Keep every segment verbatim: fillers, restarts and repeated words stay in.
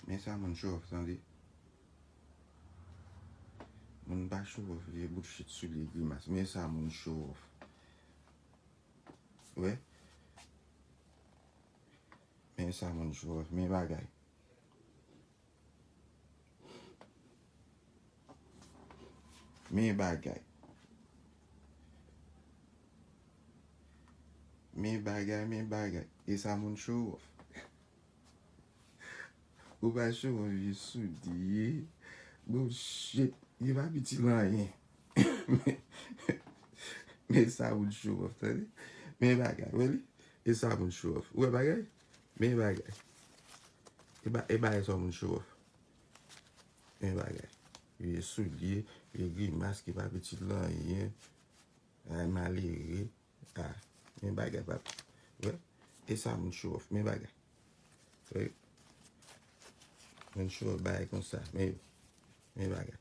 Men sa moun show off, tande. Moun pa show off, vye bullshit, soulye, grimas. Men sa moun show off. Wè. Men sa moun show off, men bagay. Men bagay. Men bagay, men bagay. E sa moun show off. Ou pa show off, vye soulye. Bullshit. Li pa piti nan anyen. Men sa moun show off, tande. Men bagay, wè li. E sa moun show off. Ou wè bagay? Men bagay. E ba, e bagay sa moun show off. Men bagay. Vye soulye, vye grimas ki pa piti nan anyen. Ay, malere. Ah, men bagay, papi. Wè. E sa moun show off. Men bagay. Wè. Moun show off bagay konsa. Men, men bagay.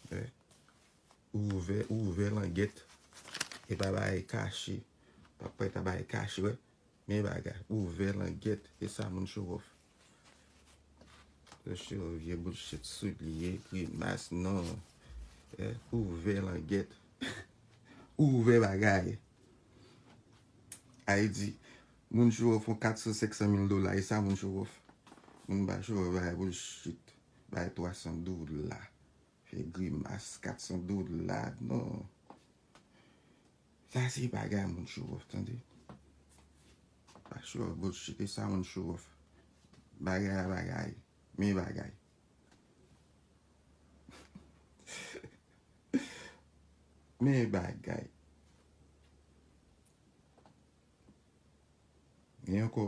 Wè. Ou ouvè, ou ouvè langèt. E pa bagay kache. Pa pèt a bagay kache, wè. Men bagay. Ouvè langèt. E sa moun show off. Yo show off, vye bullshit, soulye, grimas, non. Eh, ouvè langèt. Ouvè bagay. Ay di, moun show off yon kat san, senk san mil dola. E sa moun show off. Moun pa show off, bagay bullshit. Bagay twa san dola. Fè grimas, kat san dola, non. Sa se bagay moun show off, tande. Pa show off, bullshit, e sa moun show off. Bagay a bagay. Men bagay. Men bagay. Gen ankò,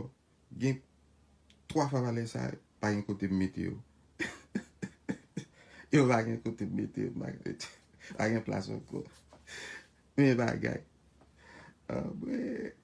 gen twa fwa valè sa, pa gen kote m mete yo. Yo pa gen kote m mete yo, pa gen plas ankò. Men bagay. Anmwe.